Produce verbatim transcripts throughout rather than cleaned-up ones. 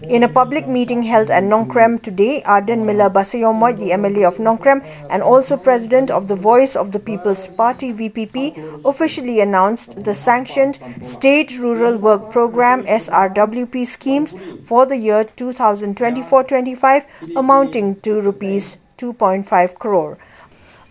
In a public meeting held at Nongkrem today, Ardent Miller Basaiawmoit, the M L A of Nongkrem and also President of the Voice of the People's Party V P P, officially announced the sanctioned State Rural Work Programme S R W P schemes for the year two thousand twenty-four twenty-five, amounting to rupees two point five crore.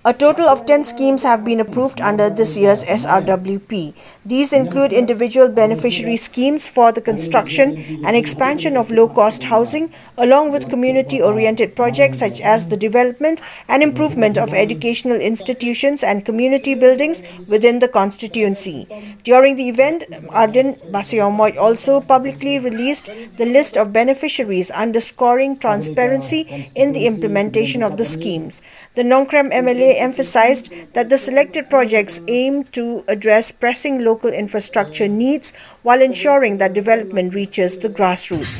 A total of ten schemes have been approved under this year's S R W P. These include individual beneficiary schemes for the construction and expansion of low cost housing, along with community oriented projects such as the development and improvement of educational institutions and community buildings within the constituency. During the event, Ardent Basaiawmoit also publicly released the list of beneficiaries, underscoring transparency in the implementation of the schemes. The Nongkrem M L A emphasized that the selected projects aim to address pressing local infrastructure needs while ensuring that development reaches the grassroots.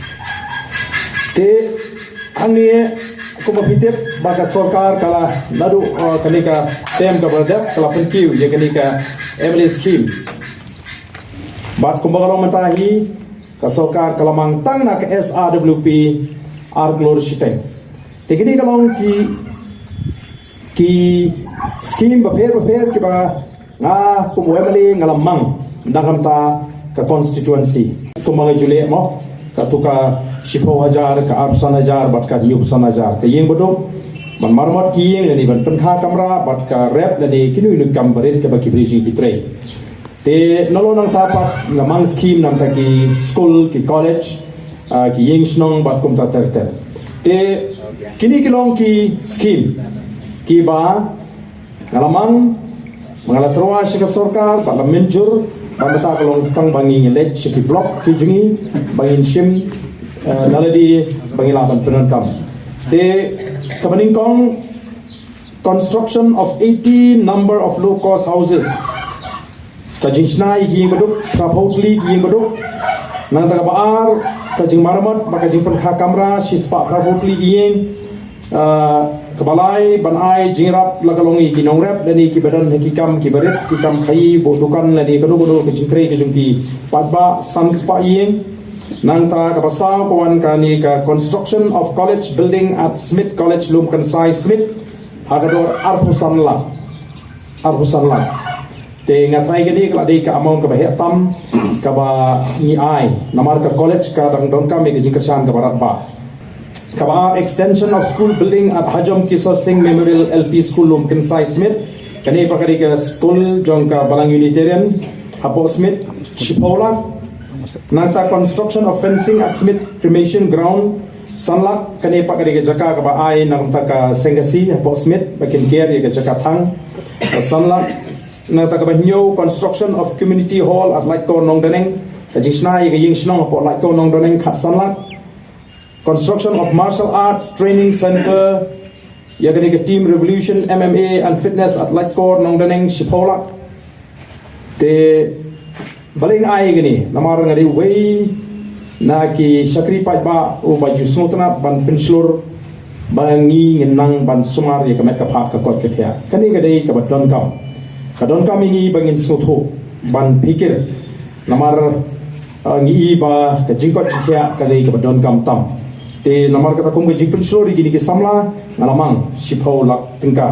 Te hangne kumba phi tip ba ka sorkar ka la naduh, uh, kane ka term kaba dep ka la pynkiew ïa kane ka M L A scheme. Bad kumba ka long mynta hi, ka sorkar ka la mang tang na ka S R W P ar klur shiteng. Te kine ka long ki, ki scheme bapher bapher kiba nga kum u M L A nga la mang na ka bynta ka constituency. Kumba nga ju leh mo, katto ka shiphew hajar, ka arphew san hajar bad ka hynñiewphew san hajar. Ka ïing baduk, ban maramot ki ïing lane ban pynkha kamra, bad ka rep lane kino kino ki kam barit kaba ki briew jong ngi ki trei. Te nalor nangta pat nga mang scheme na ka bynta ki skul, ki college, ah, ki ïing shnong bad kumta ter ter. Te kine ki long ki scheme kiba nga la mang, nga la tyrwa sha ka sorkar bad la mynjur, bad mynta ka long tang ba ngin leit sha ki block ki jong ngi ba ngin shim, eh, nalade ba ngin lah ban pyndonkam. Te kaba nyngkong, construction of eighty number of low cost houses. Ka jingshna ïa ki ïing baduk, phraphew tylli ki ïing baduk. Nangta kaba ar, ka jingmaramot bad ka jingpynkha kamra, shispah phraphew tylli ki ïing. Ah, kaba lai, ban ai jingïarap la ka long ïa ki nongrep lane kiba don ha ki kam kiba rit, ki kam khaïi, buh dukan lane kano kano ka jingtrei ka jong ki paidbah, sanspah ïing. Nangta kaba saw ka wan kane ka construction of college building at Smit College, Lumkhynsai Smit, ha ka dor arphew san lak. Arphew san lak. Te nga tharai kane ka la dei ka amount kaba heh tam kaba ngi ai. Namar ka college ka dang donkam ïa ka jingkyrshan kaba radbah. Kaba ar, extension of school building at Hajom Kisor Singh Memorial L P School, Lumkhynsai Smit. Kane pat ka dei ka school jong ka Balang Unitarian hapoh Smit, shiphew lak. Nangta construction of fencing at Smit Cremation Ground, san lak. Kane pat ka dei ka jaka kaba ai na ka bynta ka Seng Khasi hapoh Smit ba kin ker ïa ka jaka thang, san lak. Nangta kaba hynñiew, construction of community hall at Laitkor Nongdaneng, ka jingshna ïa ka ïing shnong hapoh Laitkor Nongdaneng, khatsan lak. Construction of martial arts training center ïa kane ka Team Revolution M M A and Fitness at Laitkor Nongdaneng, shiphew lak. Te balei nga ai kane, namar nga dei uwei na ki shakri paidbah uba ju sngewtynnat ban pynshlur ba ngi ngin nang ban sumar ïa ka met ka phad ka koit ka khiah. Kane ka dei kaba donkam. Ka donkam ïa ngi ba ngin sngewthuh ban phikir. Namar, ah, ngi i ba ka jingkoit jingkhiah ka dei kaba donkam tam. Te namar kata, kum ka jingpynshlur ïa kine ki samla, nga la mang shiphew lak tyngka.